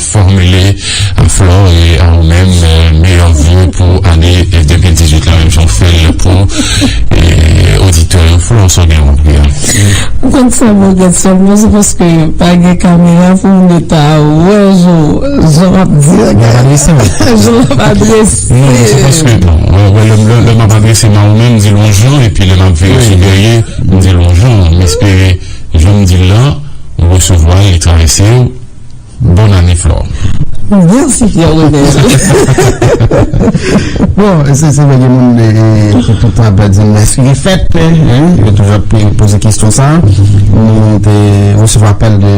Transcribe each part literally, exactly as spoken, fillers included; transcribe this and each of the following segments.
Fòmile a Flò e a ou menm, meyè ve pou ane de mil dizuit la, menm jan w fè l pou oditè yo. Flò, sa w gen pou di a? Ou konn sa m regrèt sèlman, se paske pa gen kamera pou m ta wè jan, jan m ap di, jan m ap adrese. Non, se paske, bon, wè, wè, lè, lè, lè m ap adrese m a ou menm, m di l yon jan, epi lè m ap vire sou dèyè, m di l yon jan. M espere, jan m di l lan, ou resevwa l, li travèse w. Bòn ane, Flò. Mèsi, Pierre Renel. Bon, se, se vre, gen moun, e, e, ki tout ap di, èske gen fèt, en? Yo toujou ap poze kesyon sa. Nou te resevwa apèl de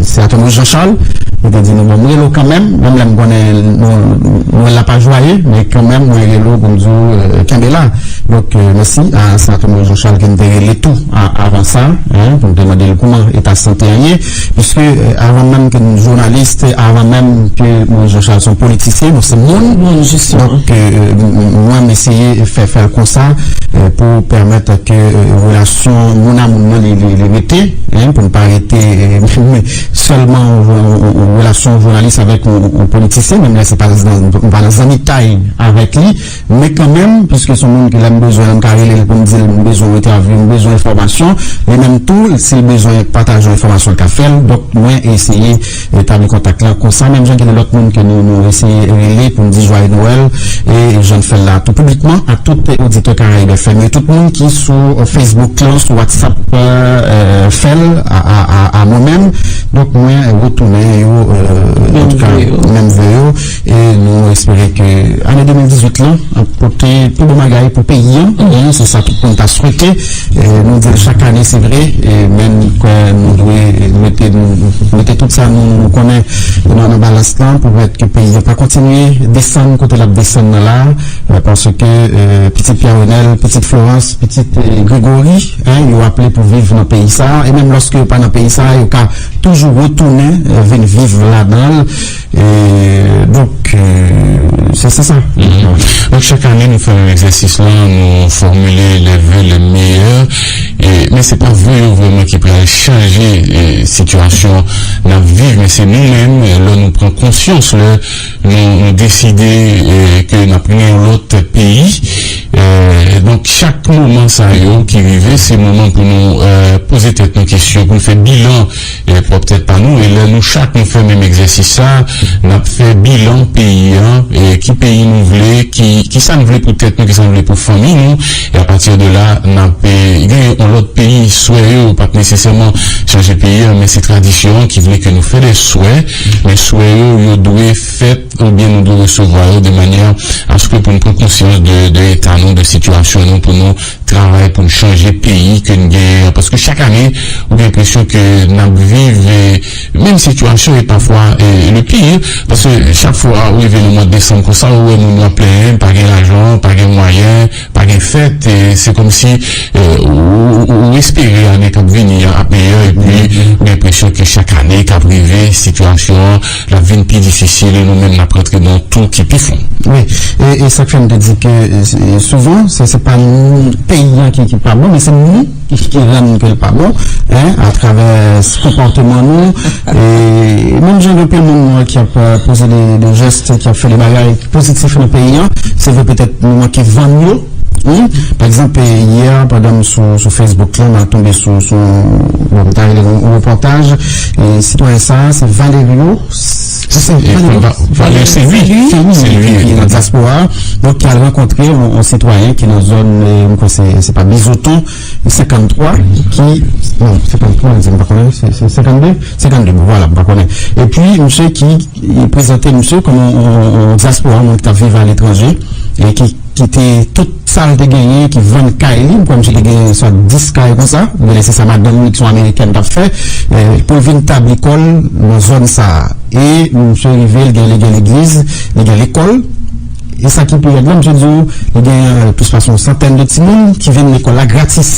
senatè Moïse Jean Charles, li te di nou, bon, m rele w kanmenm, menm lè m konnen nou, nou la pa jwaye, men kanmenm, mwen rele w pou m di w, e, kenbe la. Donk, e, mèsi a senatè Moïse Jean Charles ki m te rele tou a, avan sa, en, pou m te mande l kouman eta sante an ye, piske, e, avan menm ke n jounalis, avan menm ke Moïse Jean Charles se yon politisyen, bon, se moun. Donk, e, m, m, mwen, m eseye fè, fè l konsa, e, pou pèmèt ke, e, relasyon moun a moun nan, li, li, li rete, en, pou n pa rete, e, sèlman yon, yon, yon relasyon jounalis avèk yon, yon politisyen, menm lè se pa nan, pa nan zanmitay avèk li, men kanmenm, piske se yon moun ke lè m bezwen l, m ka rele l pou m di l m bezwen yon entèvyou, m bezwen enfòmasyon, li menm tou, si l bezwen pataje yon enfòmasyon, l ka fè l. Donk, mwen eseye etabli kontak la konsa, menm jan gen de lòt moun ke nou, nou eseye rele pou n di jwaye Nwèl, e jan n fè l la tou piblikman, a tout oditè Karayib F M yo, tout moun ki sou Facebook lan, sou WhatsApp, e, fè l a, a, a, a mwen menm. Donk, mwen retounen yo, e, antouka, menm ve yo. E nou espere ke ane de mil dizuit lan ap pote pi bon bagay pou peyi an. Hein, se sa tout moun ta swete. E nou di l chak ane, se vre. E men kwè nou dwe mete, mete tout sa nou, nou konnen nan, nan balans lan pou pèmèt ke peyi an pa kontinye desann kote l ap desann nan la. E paske, e, pitit Pierre Renel, pitit Florence, pitit, e, Gregory, hein, yo aple pou viv nan peyi sa. E menm lòske yo pa nan peyi sa, yo ka toujou retounen, e, vin viv ladan l. E, donk, e, se, se sa. Donk, chak ane, nou fè menm egzèsis lan, nou fòmile les vœux les meilleurs. E, men se pa ve yo vrèman ki pral chanje, e, sitiyasyon n ap viv, men se nou menm, e, lè nou pran konsyans, lè nou, nou deside, e, ke n ap gen yon lòt peyi. E, donk, chak moman sa yo ki rive, se moman pou nou, e, poze tèt nou kesyon, pou n fè bilan, e, pwòp tèt pa nou. E lè nou chak nou fè menm egzèsis sa, n ap fè bilan peyi an, e, ki peyi nou vle, ki, ki sa n vle pou tèt nou, ki sa n vle pou fanmi nou. E apati de la, n ap, e, gen yon lòt peyi, swè yo pa t nesesèman chanje peyi an, men se tradisyon an ki vle ke nou fè de swè, men swè yo, yo dwe fèt oubyen nou dwe resevwa yo de manyè aske pou n pran konsyans de, de eta nou, de sitiyasyon nou, pou nou travay pou n chanje peyi ke n genyen an. Paske chak ane, ou gen enpresyon ke n ap viv, e, menm sitiyasyon e pafwa, e, le pire. Paske chak fwa ou rive nan mwa desanm konsa, ou wè moun yo ap plenyen, pa gen lajan, pa gen mwayen, pa gen fèt, e se kòmsi, e, ou, ou, ou espere ane k ap vini an ap meyè, epi ou gen enpresyon ke chak ane k ap rive, sitiyasyon an, l ap vin pi difisil, e nou menm n ap rantre nan yon tou ki pi fon. Wi, e, e sa k fè m te di ke, e, se, e, souvan, se, se pa nou, peyi an ki, ki pa bon, men se nou ki, ki rann ke l pa bon, hein, atravè konpòteman nou. E menm jan gen anpil moun, mwen, ki ap, e, poze de, de jès, ki ap fè de bagay pozitif nan peyi an, se vre, petèt nou manke vann yo. Wi. Pa egzanp, e, yè, pandan m sou, sou Facebook lan, m al tonbe sou, sou, bon, m ta rele yon repòtaj, e sitwayen sa a, se Valerio, se, se Valerio, Valerio Saint-Louis, Saint-Louis, ki, ki nan dyaspora, donk, ki al rankontre yon, yon sitwayen ki nan zòn, e, m kwè se, se pa Bizoton, senkanntrwa, ki, non, senkanntrwa, m di, m pa konnen, se, se senkannde, senkannde, bon, vwala, m pa konnen. Epi, misye ki, ki prezante misye kòm yon, yon, yon dyaspora, moun ki t ap viv aletranje, e ki kite tout sa l te genyen, ki vann kay li, m kwè misye te gen swa dis kay konsa, oubyen se sa madanm li ki se yon amerikèn t ap fè, e, pou l vin tabli kò l nan zòn sa a. E misye rive, l gen, li gen legliz, li gen lekòl. E sa ki pi rèd la, misye di w, li gen, e, plis pase yon santèn de timoun ki vin lekòl la gratis.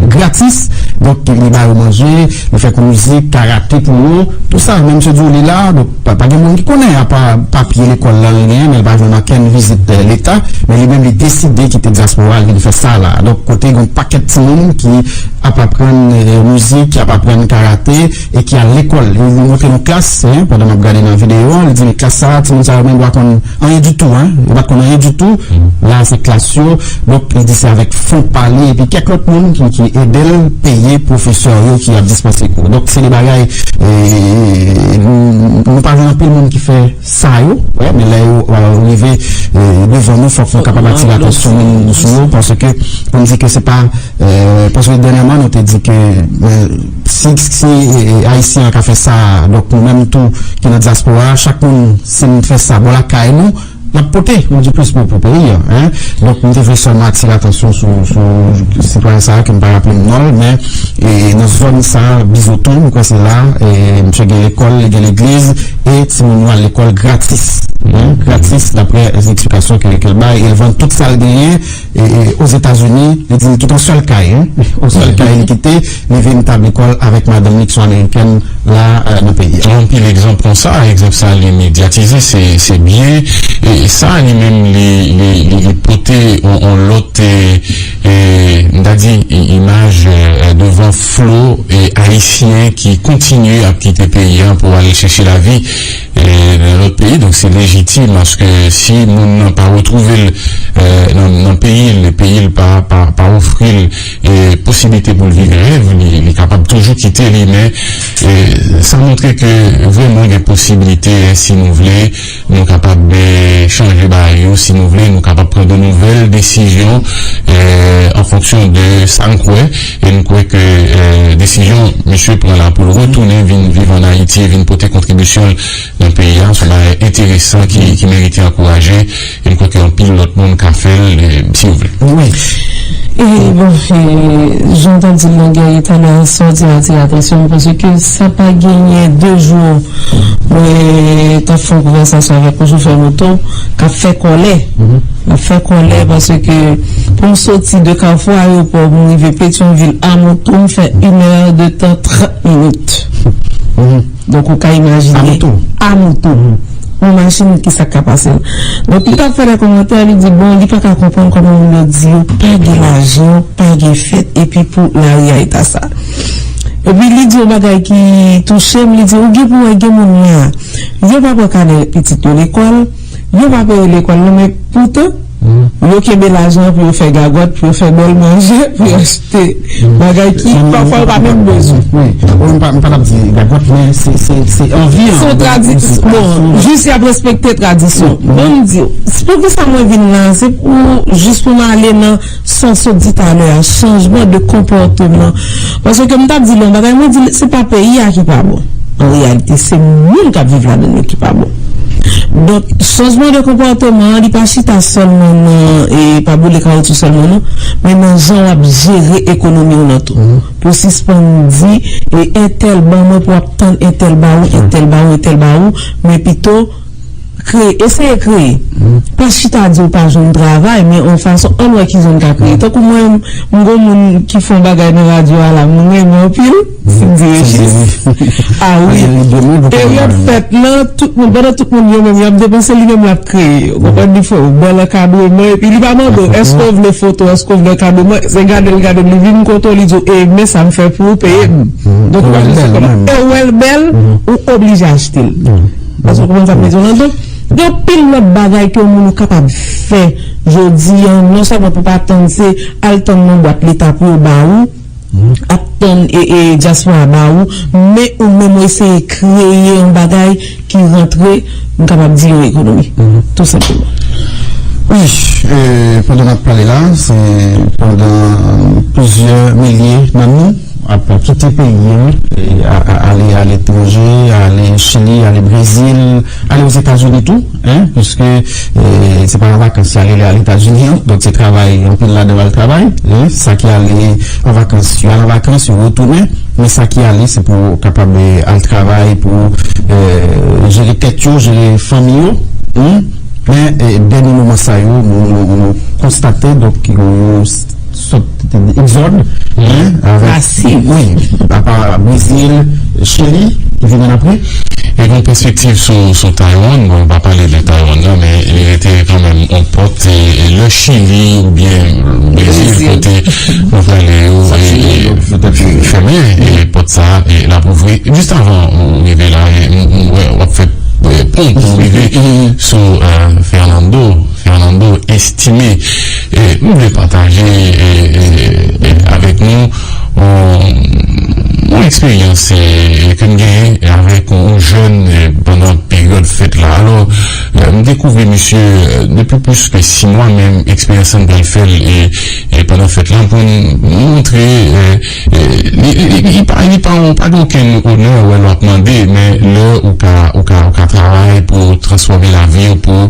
Gratis. Donk, li ba yo manje, li fè kou mizik, karate pou yo, tout sa. Menm se di w li la, donk, pa, pa gen moun ki konnen, apa papye lekòl la li genyen, men li pa jwenn okenn vizit, eh, Leta. Men li menm, li deside kite dyaspora, li vin fè sa la. Donk, kote gen yon pakèt timoun ki ap aprann, eh, mizik, ki ap aprann karate, e ki al lekòl. Li, li montre yon klas, hein, pandan m ap gade nan videyo an, li di, men klas sa, timoun sa yo menm pa konn anyen ditou, hein. Yo pa t konn anyen ditou. La, se klas yo. Donk, li di se avèk fon pa li epi kèk lòt moun ki, ki ede l peye pwofesè yo ki ap dispanse kou. Donk, se de bagay, eh, nou, nou pa jwenn anpil moun ki fè sa yo, wè, men lè yo, eh, rive, eh, devan nou, fòk nou kapab atire atansyon nou sou yo, paske pou n di ke se pa, eh, paske dènyèman, nou te di ke, eh, si, si, eh, Ayisyen an ka fè sa, donk nou menm tou ki nan dyaspora, chak moun, si n fè sa bò lakay nou, n ap pote yon di plis pou, pou peyi a, hein. Donk, m te vle sèlman atire atansyon sou, sou sitwayen sa a, ke m pa raple m non l, men, e, nan zòn sa a, Bizoton, m kwè se la, e, misye gen lekòl, li gen legliz, e timoun yo al lekòl gratis, hein, gratis, daprè esplikasyon ke, ke l bay, e l vann tout sa l genyen, e, e, Ozetazini, li di l kite yon sèl kay, hein, yon sèl kay li kite, li vin tabli kò l avèk madanm li ki se yon amerikèn la, eh, nan peyi a. Gen anpil egzanp konsa, egzanp sa li medyatize, se, se byen, e sa li menm li, li, li, li pote yon, yon lòt, e, e, m ta di, i- imaj, eh, devan flo, e, ayisyen ki kontinye ap kite peyi a pou al chèche lavi, eh, nan lòt peyi. Donk, se lejitim, paske si moun nan pa retwouve l, eh, nan, nan peyi l, peyi l pa, pa, pa ofri l, eh, posiblite pou l viv rèv li, li kapab toujou kite li, men, eh, sa montre ke vrèman gen posiblite, eh, si nou vle, nou kapab, eh, chanje bagay yo, si nou vle, nou kapab pran de nouvèl desizyon, eh, an fonksyon de sa n kwè, e n kwè ke, eh, desizyon misye pran la pou l retounen vin viv ann Ayiti e vin pote kontribisyon l nan peyi a, se yon bagay enteresan ki, ki merite ankouraje, e m kwè ke anpil lòt moun ka fè l, eh, si yo vle. Wi. E bon, e, jan w t ap di l nan Guerrier talè a, sa w di a atire atansyon m, paske sa pa genyen de jou, mwen t ap fè yon konvèsasyon avèk yon chofè moto k ap fè kòlè. L ap fè kòlè paske pou m soti de Kafou Ayewopò, pou m rive Petyonvil a moto, m fè inè de tan, trant minit. Donk, ou ka imajine. A moto. A moto. Yon machin, ki sa k ka pase l. Donk, li t ap fè de kòmantè, li di, bon, li pa ka konprann kòman moun yo di yo pa gen lajan, pa gen fèt, epi pou lari a eta sa. Epi li di yon bagay ki touche m, li di, ou gen pou wè gen moun la, yo pa pran kanè pitit yo lekòl, yo pa peye lekòl nan, men poutan, yo kenbe lajan pou yo fè gagòt, pou yo fè bèl manje, pou yo achte bagay ki pafwa yo pa menm bezwen. Wi, wi, m pa, m pa t ap di gagòt, men se, se, se anvi an. Se yon tradisyon. Bon, jis y ap respekte tradisyon. Bon, m di w, poukisa mwen vin la, se pou, jis pou m ale nan sa w sot di talè a, chanjman de konpòteman. Paske m t ap di l yon bagay, mwen di l, se pa peyi a ki pa bon. An reyalite, se moun k ap viv ladan l yo ki pa bon. Donk, chanjman de konpòteman an, li pa chita sèlman nan, e, pa boule kawoutchou sèlman, non, men nan jan w ap jere ekonomi w nan tou. Pou sispann di, e, entèl ban mwen, pou w ap tann entèl ba ou, entèl ba ou, entèl ba ou, men pito, kreye, eseye kreye. Pa chita di w pa jwenn travay, men yon fason, ann wè ki jan n ka kreye. Tankou mwen, m gon moun ki fè yon bagay nan radyo a la, m renmen anpil, Cindy Régis. A wi. Peryòd fèt lan, tout moun, pandan tout moun yo menm, y ap depanse, li menm l ap kreye. Ou konprann, li fè w, ban l ankadreman, epi li pa mande w, èske w vle foto, èske w vle ankadreman, se gade l, gade l, li vin kote w, li di w, e, men sa m fè pou ou, peye m. Donk, ou wè l bèl, ou oblije achte l. Èske w konprann sa m vle di w lan? Donk, gen anpil lòt bagay ke yon moun ou kapab fè jodi a, non sèlman pou pa tann se al tann nan bwat leta pou yo ba ou, ap tann e, e dyaspora ba ou, men ou menm ou eseye kreye yon bagay ki rantre, m kapab di yon ekonomi, tou senpleman. Wi, e, pandan n ap pale la, se pandan plizyè milye nan nou ap kite peyi a, e, a, a, ale aletranje, ale Chili, ale Brezil, ale Ozetazini tou, hein, piske, e, se pa an vakans y ale, y ale Etazini an, donk se travay, anpil ladan yo al travay, hein, sa ki ale an vakans, yo al an vakans, yo retounen, men sa ki ale, se pou kapab, e, al travay, pou, e, jere tèt yo, jere fanmi yo, hein, men, e, dènye moman sa yo, nou, nou, nou konstate, donk, yo sot Egzòd, hein, avèk, wi, apa Brezil, Chili, ki vin ann apre. E gen yon pèspektiv sou, sou Taiwan. Bon, nou pa pale de Taiwan nan, men li rete kanmenm yon pòt, e, e lè Chili oubyen Brezil, kote nou prale yo, e, fèmen, e pòt sa, e l ap ouvri. Jis avan ou rive la, e, m, m wè w ap fè, e, pon pou w rive sou, e, Fernando. Fernando Estimé. E, m vle pataje, e, e, e, avèk nou yon, yon eksperyans, e, ke m genyen avèk yon jèn, e, pandan peryòd fèt la. Alò, e, m dekouvri misye, e, depi plis ke sis mwa, men eksperyans la m pral fè l, e, e pandan fèt la, pou m montre, e, e, li, li, li, li pa, li pa, pa gen okenn onè, wè, l ap mande, men lè ou ka, ou ka, ou ka travay pou transfòme lavi w, pou